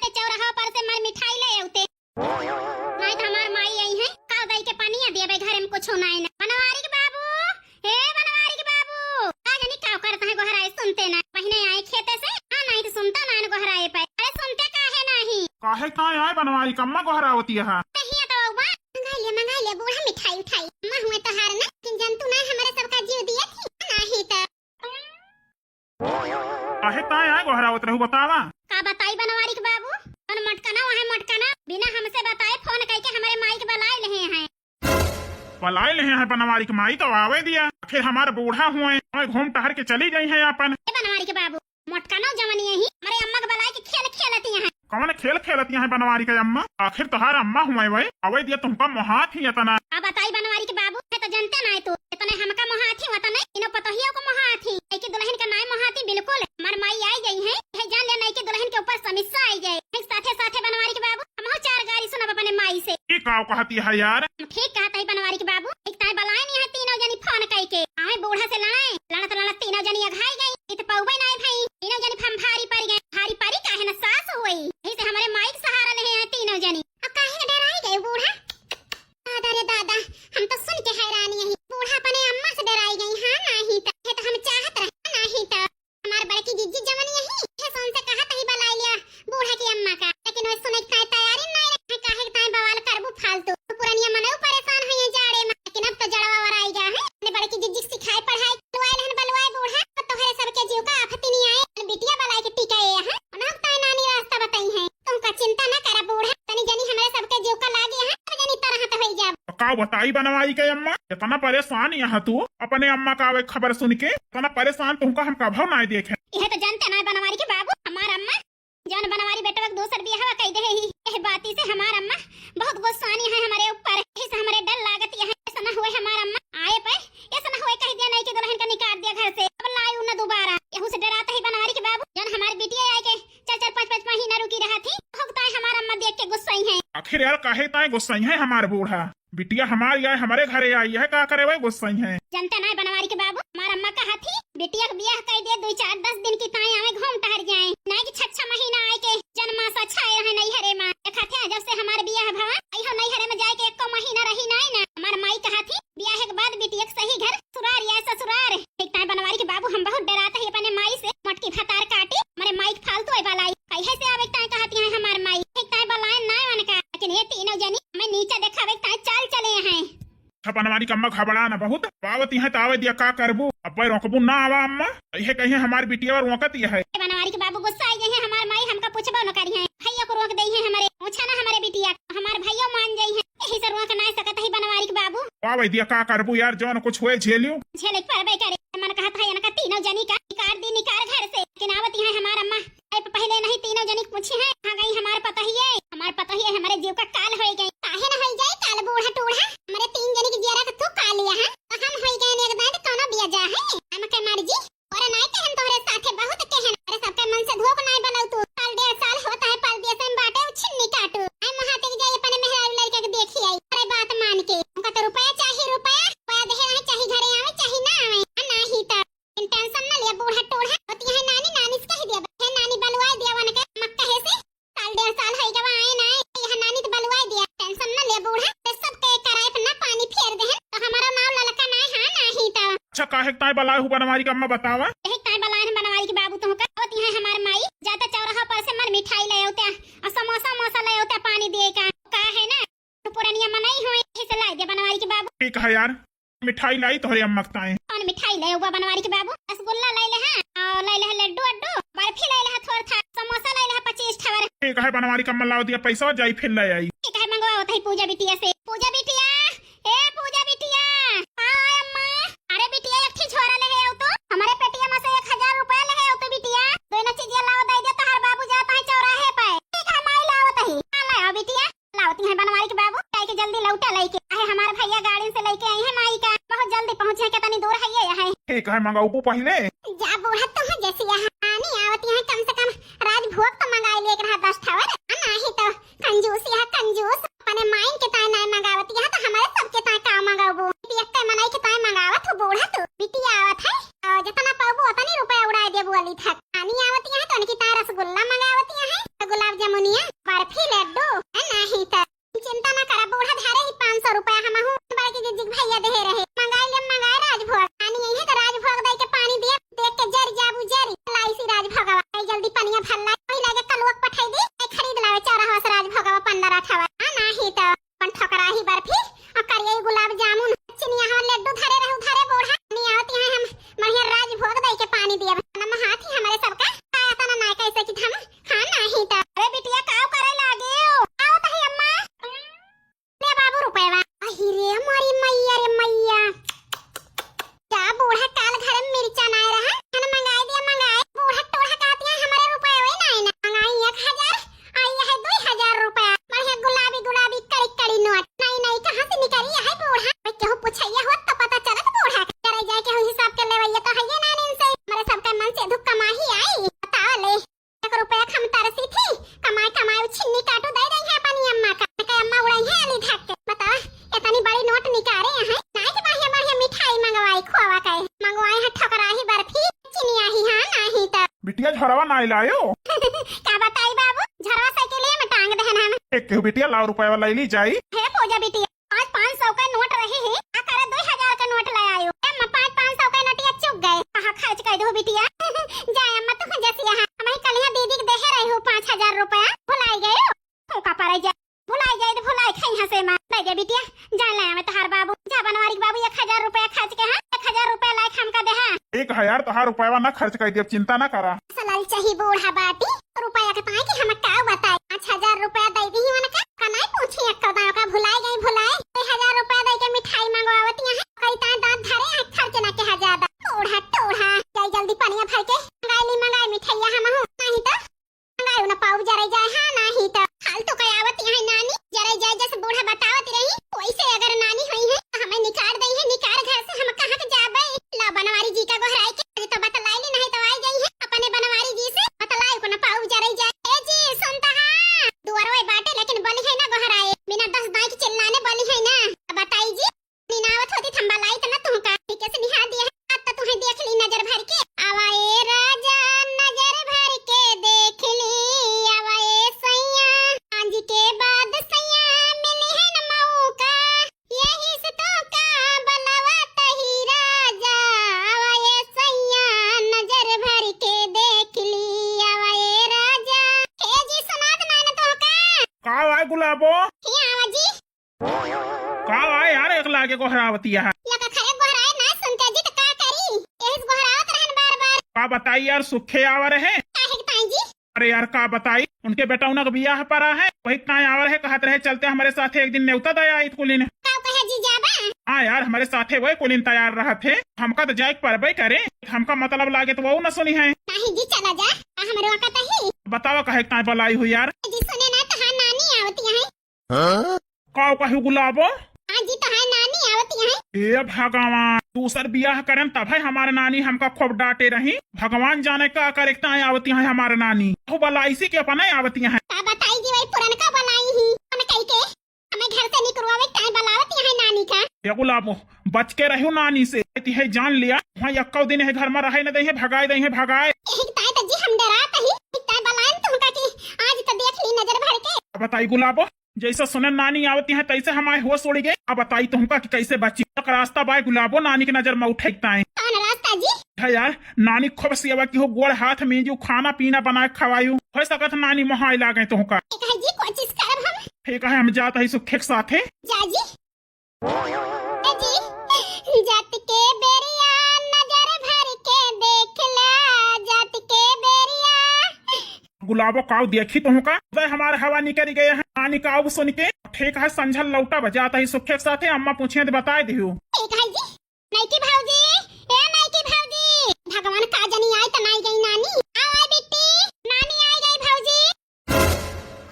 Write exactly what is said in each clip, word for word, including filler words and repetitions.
ते चौराहा पर से मर मिठाई ले अउते। नाहीं तो हमार माई आई है, का दई के पानी आ दिया भाई, घर में कुछ नाहीं ना। बनवारी के बाबू, हे बनवारी के बाबू, का जानी का करत है गोहराए, सुनते ना। पहिने आए खेते से, हाँ नाहीं तो सुनता ना गोहराए पे। अरे सुनते काहे नाहीं? काहे का आए बनवारी कम्मा गोहरावती है? नहीं है तो बउआ, मंगाई ले, मंगाई ले बूढ़ा मिठाई उठाई। अम्मा हुए तोहार ना, लेकिन जंतु ना हमारे सबका जीव दिए थी, नाहीं तो। काहे ताए आए गोहरावत रहू बतावा? का बताई बनवारी के बाबू? कौन मोटकना वहाँ मोटकना बिना हमसे बताए फोन करके हमारे माई के बुलाए लेहे हैं। बुलाए लेहे हैं बनवारी के माई तो आवे दिया। आखिर हमार बूढ़ा हुए, हमें घूम टहर के चली गई है अपन। ए बनवारी के बाबू, मोटकना जवनी यही हमारे अम्मा के बुलाए के खेल खेलती हैं। कौन खेल खेलती हैं बनवारी के अम्मा? आखिर तोहार अम्मा हुए वही, आवे दिया तुमका मोहात ही इतना। अब बताई बनवारी के बाबू, है तो जनते नाहीं तू, इतने हमका मोहात ही वतने इनो पतोहियो को मोहात ही। नई की दुल्हन का नाहीं मोहात ही बिल्कुल। हमार माई आई गई है, यह जान ले नई की दुल्हन के ऊपर समस्या आई जाए। फिर साथे साथे बनवारी के बाबू, हम हो चार गारी सुनब अपने माई से। ई का कहती है यार? हम ठीक कहत है बनवारी के बाबू, एक ताई बुलाए नहीं है तीनों जनी फोन कई के। आवे बूढ़ा से लड़ाए, लड़त लड़त तीनों जनी अघाई गई। इत पौबे नाहीं भाई, तीनों जनी हम भारी पड़ गए। भारी पड़ी काहे न सास हुई, यही से हमारे माई के सहारा लेहे हैं तीनों जनी। अब काहे न डराई गए बूढ़ा? दादा रे दादा, हम तो सुन के हैरान यही। बूढ़ा अपने अम्मा से डराई गई, हाँ नाहीं तो, ये तो हम चाहत रहे, नाहीं तो। हमार बड़की जिज्जी जवन यही, ये सोन से कहत ही बुलाई लिया बूढ़ा की अम्मा का, लेकिन वे सुने के तैयारी नाहीं रहे, काहे के ताई बवाल करबू फालतू। तो पुरनिया मनऊ परेशान हुई है जाड़े में, लेकिन अब तो जड़वा वराई गया है। अपने बड़की जिज्जी के सिखाए पढ़ाए, बलवाए लहन बलवाए बूढ़ा, तो तोहरे सबके जीव का आफत ही नहीं आए। बिटिया बलाए के टीका ये है, उन्हें ताई नानी रास्ता बताई है। तुमका चिंता न करा बूढ़ा, तनी जनी हमरे सबके जीव का लागे है, तब जनी तरह तो होई जाब। तो का बताई बनवारी के अम्मा, इतना परेशान यहाँ तू, अपने अम्मा का आवे खबर सुन के, इतना परेशान तुमका हम कभो नाहीं देखे। यह तो जनते नाहीं बनवारी के बाबू, हमार अम्मा जौन बनवारी बेटवा के दूसर बियाहवा कई दे ही, यह बाती से हमार अम्मा बहुत गुस्सानी है हमरे ऊपर, यही से हमरे डर लागत है, ऐसा न हुए हमार अम्मा आए पे, ऐसा न हुए कह दिया नई की दुल्हन का निकाल दिया घर से, अब लाई न दोबारा। यहू से डरात ही बनवारी के बाबू, जौन हमार बिटिया आए के चार चार पाँच पाँच महीना रुकी रहा थी, हो ताई हमार अम्मा देख के गुस्साई है। आखिर यार काहे ताई गुस्साई है हमार बूढ़ा? बिटिया हमार आए हमरे घरे आई है, का करे वही गुस्साई है? जनते नाहीं बनवारी के बाबू, हमार अम्मा कहा थी बिटिया के बियाह कई दे, दुई चार दस दिन की ताई आवे घूम टहर जाए, नाहीं कि छह छह महीना आए के जन्मा सा छाए रहे नैहरे में। देखा थे जब से हमार बियाह भवा, आई हो नैहरे में जाए के एको महीना रही नाहीं ना। हमार माई कहा थी बियाह के बाद बिटिया के सही घर ससुरार या ससुरार। एक ताई बनवारी के बाबू हम बहुत डरात ही अपने माई से, मोटकी भतार काटी, हमारे माई के फालतू आई बलाई। कहे से अब एक ताई कहती है हमार माई, एक ताई बलाए ना उनका, लेकिन ये तीनों जनी हमें नीचा देखावे के ताई चाल चले हैं। अच्छा बनवारी के अम्मा घबरा ना बहुत, आवत यहाँ तो आवे दिया का करबू, अब भाई रोकबू ना आवा अम्मा, यह कहीं हमार बिटिया और रोकत यह है। ए बनवारी के बाबू गुस्सा आई गई है हमार माई, हमका पूछबो न करी है, भैया को रोक दई है हमारे, पूछा ना हमारे बिटिया, हमार भैया मान जाई है। यही से रोक नाहीं सकत ही बनवारी के बाबू। का वैद्या का करबू यार, जौन कुछ हुए झेलियो। झेले के परबे करे। मन कहत है इनका तीनों जनी का निकार दी निकार घर से। लेकिन आवत यहाँ हमार अम्मा। आई प पहले नहीं तीनों जनी के पूछी है, कहाँ गई हमार पतोहिए? हमार पतोहिए हमरे जीव का काल होई गई। काहे न होई जाई काल बूढ़ा टूढ़ा? हमरे तीन जनी के जियरा के तू काल लिया है। तो हम होई गए एक दांत कौनो बिया जा है। हम के मर्जी। अरे नाई कहन तोहरे साथे बहुत कहन, अरे सबके मन से धोख नाई बनल तू। साल डेढ़ साल होता है परदेस में बाटे उ छिन्नी काटू। आई महाते के जाई अपने मेहरारू लड़का के देखी आई। अरे बात मान के, उनका तो रुपया चाही रुपया, रुपया देहे रहे चाही घरे आवे चाही ना आवे, आ नाही तो। इन टेंशन न लिया बूढ़ा टूढ़ा, होती है नानी, नानी से कह दिया, हे नानी बलवाए दिया वन के मत कहे से। साल डेढ़ साल है गवा आए ना, यह नानी तो बलवाए दिया। टेंशन न ले बूढ़ा, ते सबके कराए पे ना पानी फेर देहन, तो हमारा नाव ललका ना है, हाँ नाही तो। अच्छा काहे ताई बलाए हु बनवारी के अम्मा बतावा? यही ताई बलाए हम बनवारी के बाबू तुमका, होती है हमार माई, जाता चौराहा पर से मर मिठाई ले आउते, और समोसा मोसा ले आउते पानी दिए का, का है ना, तो पुरनिया मनई हुई, इसे लाई दे बनवारी के बाबू। ठीक है यार, मिठाई लाई तोहरे अम्मा के ताई। कौन मिठाई ले हुआ बनवारी के बाबू? रसगुल्ला ले ले हैं, और ले ले हैं लड्डू अड्डू, बर्फी ले ले हैं थोड़ था, समोसा ले ले हैं पच्चीस ठवर। ठीक है बनवारी के अम्मा लाओ दिया पैसा, जाई फिर ले आई। ठीक है मंगवाओ तही पूजा बिटिया से। पूजा बिटिया, ए पूजा बिटिया। हाँ अम्मा। अरे बिटिया एक ठी झोरा ले आओ तो, हमारे पेटिया में से एक हजार रुपया ले आओ तो बिटिया, दोनों चीजिया लाओ दे दे, तोहर बाबू जाता है चौराहे पे। ठीक है माई लाओ तही। हाँ ले आओ बिटिया। लावती है बनवारी के बाबू, जाए के जल्दी लौटा लेके। आहे हमार भैया गाड़ी से लेके आई है माई का, बहुत जल्दी पहुँचे है, कितनी दूर है ये है। ठीक है, मंगाऊ पहले। जा बूढ़ा तुम जैसी यहाँ आनी आवती है, कम से कम राजभोग तो मंगाई ले एक रहा दस ठवर, आ नाही तो कंजूस यहाँ कंजूस, अपने माइन के ताए नाई मंगावती यहाँ तो हमारे सबके ताए का मंगाबू? पियक्के मनई के ताए मंगावत हो बूढ़ा तू, बिटिया आवत है, और जितना पाबू उतनी रुपया उड़ाए देबू अली थक। आनी आवती है तो उनकी ताए रसगुल्ला मंगावती है, तो गुलाब जामुन मुनिया, बर्फी लड्डू, है नाही त। चिंता ना करा, बूढ़ा धरे ही पाँच सौ रुपया हमहू बड़की जिज्जी के भैया देहे रहे। मंगाई ले, मंगाए राजभोग। नानी अइहैं त राजभोग दइ के पानी दिया, देख के जर जाबू जरी। लाई सी राजभोगवा, आई जल्दी पनिया भर लाई। वही लगे कलुआ के पठाई दी, ए खरीद लावे चौराहा से राजभोगवा पन्द्रह ठवा। हाँ, नाही त अपन ठोकराही बर्फी और करिया गुलाब जामुन, चिनिया हो लड्डू धरे रहू, धरे बूढ़ा। नानी आवत यहाँ हम बढ़िया राजभोग दइ के पानी दिया। नम हाथ ही हमारे सबका खाया तना ना कैसे कि हम हाँ, नाही त। अरे बिटिया, काव करे लागे हो? आवत ही अम्मा। ले बाबू रुपयवा। अहि रे हमारी मैया रे मैया। का बूढ़ा काल घर में मिर्चा नाय रहा? खाना मंगाई दिया, मंगाई। बूढ़ा टोढ़ा कहती है, हमारे रुपयवा ही नाही ना। मंगाई एक हजार, आई है दुई हजार रुपया। बढ़िया गुलाबी गुलाबी कड़ी कड़ी नोट। नाही नाही, कहाँ से निकली है बूढ़ा? भाई केहू पूछैया होत तो पता चलत बूढ़ा। करे जाए केहू हिसाब के लेवैया तो है ये नानी से। हमारे सबका मन से दुख कमाही आई। बताओ ले। एक रुपया हम तरसी थी, कमाई कमाई उ छिन्नी काटू दे दई है अपनी अम्मा का। के अम्मा उड़ई है अली धक के। बतावा, इतनी बड़ी नोट निकारे हैं, नाई के बढ़िया बढ़िया मिठाई मंगवाई, खोवा के मंगवाई है, ठोकराही बर्फी, चिनियाही, हाँ, नाही त। बिटिया झरवा नाई लायो? का बताई बाबू, झरवा साइकिल में टांग देहन हम। एक केहू बिटिया लाओ रुपया वाला ले ली जाई। हे पूजा बिटिया, आज पाँच सौ का नोट रही है, आ करे दुई हजार का नोट ले आयो। ए अम्मा, पाँच, पाँच सौ का नोटिया चुक गए। कहाँ खर्च कर दो बिटिया? जाए अम्मा, तू जैसी यहाँ। हम ही कलिया दीदी के देहे रही हो पाँच हजार रुपया, भुलाई गए हो। फूका पड़े जा, भुलाई जाए तो भुलाई खाई हंसे माँ। ले जा बिटिया, जा ले आवे तोहार बाबू, जा बनवारी के बाबू एक हजार रुपया खर्च के, हाँ, एक हजार रुपया लाए हमका दे, हाँ। एक हजार तोहार रुपया ना खर्च कर दिया, चिंता ना करा। सलाल चाही बूढ़ा बाटी, रुपया के ताई कि हम का बताई, पाँच हजार रुपया दे दी ही उनका, का नहीं पूछी एक दाव का भुलाई गई भुलाई, दो हजार रुपया दे के मिठाई मंगवावती है, कई ताई दांत धरे हैं खर्च ना के ज्यादा। टोढ़ा टोढ़ा, जाई जल्दी पनिया भर के मंगाई ली, मंगाई मिठाइया हम हूँ, नहीं तो मंगाई ना पाऊ जरे जाए, हाँ नहीं तो फालतू का आवती है नानी, जरे जाए जैसे बूढ़ा बतावत रही, वैसे अगर नानी हुई है तो हमें निकाल दई है, निकाल घर से हम कहाँ के जाबे। ला बनवारी जी का गोहराई के आज तो बतलाई ली, नहीं तो आई गई है अपने बनवारी जी से बतलाई को ना पाऊ जरे जाए। ए जी सुनता है, दुआरवे बाटे लेकिन बोली है ना गोहराए, बिना दस दाई के चिल्लाने बोली है ना, बताई जी। नीनावत होती थम्बा लाई तना तुहका, ठीक से निहार दिया है, अब तो तुहे देख ली नजर भर के। आवा ए राजा नजर भर के देख ली, आवा ए सैया, आज के बाद सैया मिली है न मौका। यही से तो का बलवत ही राजा, आवा ए सैया नजर भर के देख ली, आवा ए राजा। हे जी सुनात ना न तोहका? का आय गुलाबो? हे आवा जी। का आय यार, एक लागे गोहरावती है। या का खरे गोहराए ना सुनते जी तो का करी? यही से गोहरावत रहन बार बार। का बताई यार, सुखे आवा रहे। काहे के ताई जी? अरे यार का बताई, उनके बेटौना के बियाह परा है, वही ताई आवा रहे, कहत रहे चलते हमरे साथे एक दिन नेवता दे आई कुलिन। का कहे जी जाबा? हाँ यार, हमरे साथे वही कुलिन तैयार रहत है, हमका तो जाए के परबे करे, हमका मतलब लागे तो वो न सुनी है। नहीं जी चला जा, आ हमरे वका तही। बतावा काहे ताई बलाई हुई यार। जी सुने ना तो हाँ नानी आवती है। हाँ? का कहू गुलाबो? हाँ जी, तोहार नानी आवती है। ए भगवान, दूसर बियाह करन तब है हमार नानी हमका खूब डांटे रही। भगवान जाने का करे ताई आवती है हमार नानी। हो बलाइसी के अपने आवती है। का बताई जी, वही पुरनका बलाई ही। उन कही के हमें घर से निकरवावे ताई बलावती है नानी का। ए गुलाबो, बच के रहो नानी से। कहती है जान लिया, वहाँ यक्को दिन है घर में रहे न दे है, भगाए दे है, भगाए। एक ताई तो जी हम डरात ही, एक ताई बलायन तुमका कि आज तो देख ली नजर भर के। बताई गुलाबो, जैसे सुने नानी आवती है तैसे हमारे होश उड़ गए। अब बताई तुमका कि कैसे बची। एक रास्ता बाय गुलाबो, नानी के नजर में उठे ताई। कौन रास्ता जी? है यार, नानी खूब सेवा की हो, गोड़ हाथ मीजू, खाना पीना बनाए खवायू। हो सकत नानी मोहाई लागे तुमका। ठीक है जी, कोशिश करब हम। ठीक है, हम जात है सुखे के साथे। जा जी। ए जी, जात के बेरिया नजर भर के देख ला, जात के बेरिया। गुलाबो काऊ देखी तुहका, जय हमार हवा निकल गए हैं। नानी काऊ सुन के ठीक है, संझल लौटा बजात ही सुखे के साथे, अम्मा पूछे तो बताए दिहू। ठीक है जी। नैकी भौजी, ए नैकी भौजी, भगवान का जनी आई त नाई गई नानी। आओ, आओ बिट्टी, नानी आई गई भौजी।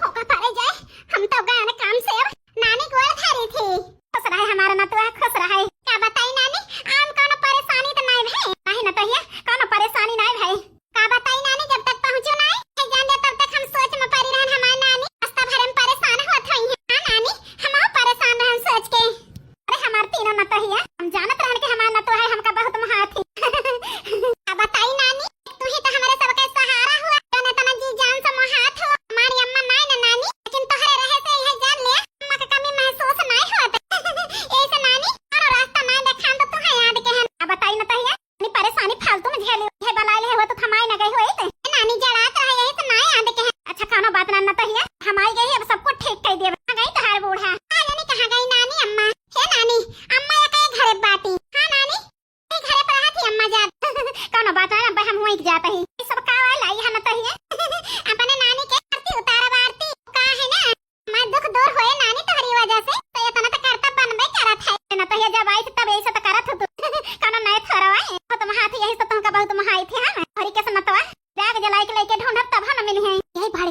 होका परे जाए, हम तो गए काम से अब नानी गोड़ धरी थी। खुश रहे हमारा नतुआ, खुश रहे। का बताई नानी, आम कौनो परेशानी तो नाई भे? नाहीं नतुआ, कौनो परेशानी नाई भे। का बताई नानी, जब तक पहुँचू नाई, ए जान दे, तब तक हम सोच में परी रहन हमार नानी। रास्ता भरे में परेशान होत होई हैं। हाँ नानी, हमहू परेशान रहन सोच के। अरे हमार तीनों नतोहिया, हम जानत रहन कि हमार नतोहिया हमका बहुत मोहात ही। का बताई नानी, तू ही तो हमारे सब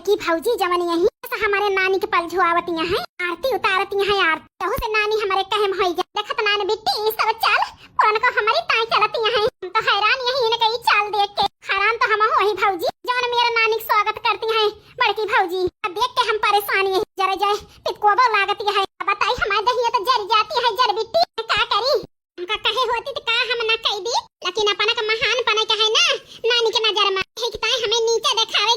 कि भौजी जवन यही से हमरे नानी के पलझुआवतिया हैं, आरती उतारतिया हैं, आरती। तहु से नानी हमरे कहे में होई जा। देखत नान बिट्टी, ई सब चाल पुरनका हमरी ताई चलतिया हैं। हम तो हैरान यही इनके ई चाल देख के। हैरान तो हम होई भौजी, जवन मेरे नानी के स्वागत करती हैं बड़की भौजी। अब देख के हम परेशान यही जरे जाए पितकोबो लागतिया है। अब बताई हमारे दहिया तो जर जाती है जर बिट्टी, का करी? हमका कहे होती तो का हम ना कह दी, लेकिन अपना का महान पने का है ना नानी के नजर में, है कि ताई हमें नीचे देखावे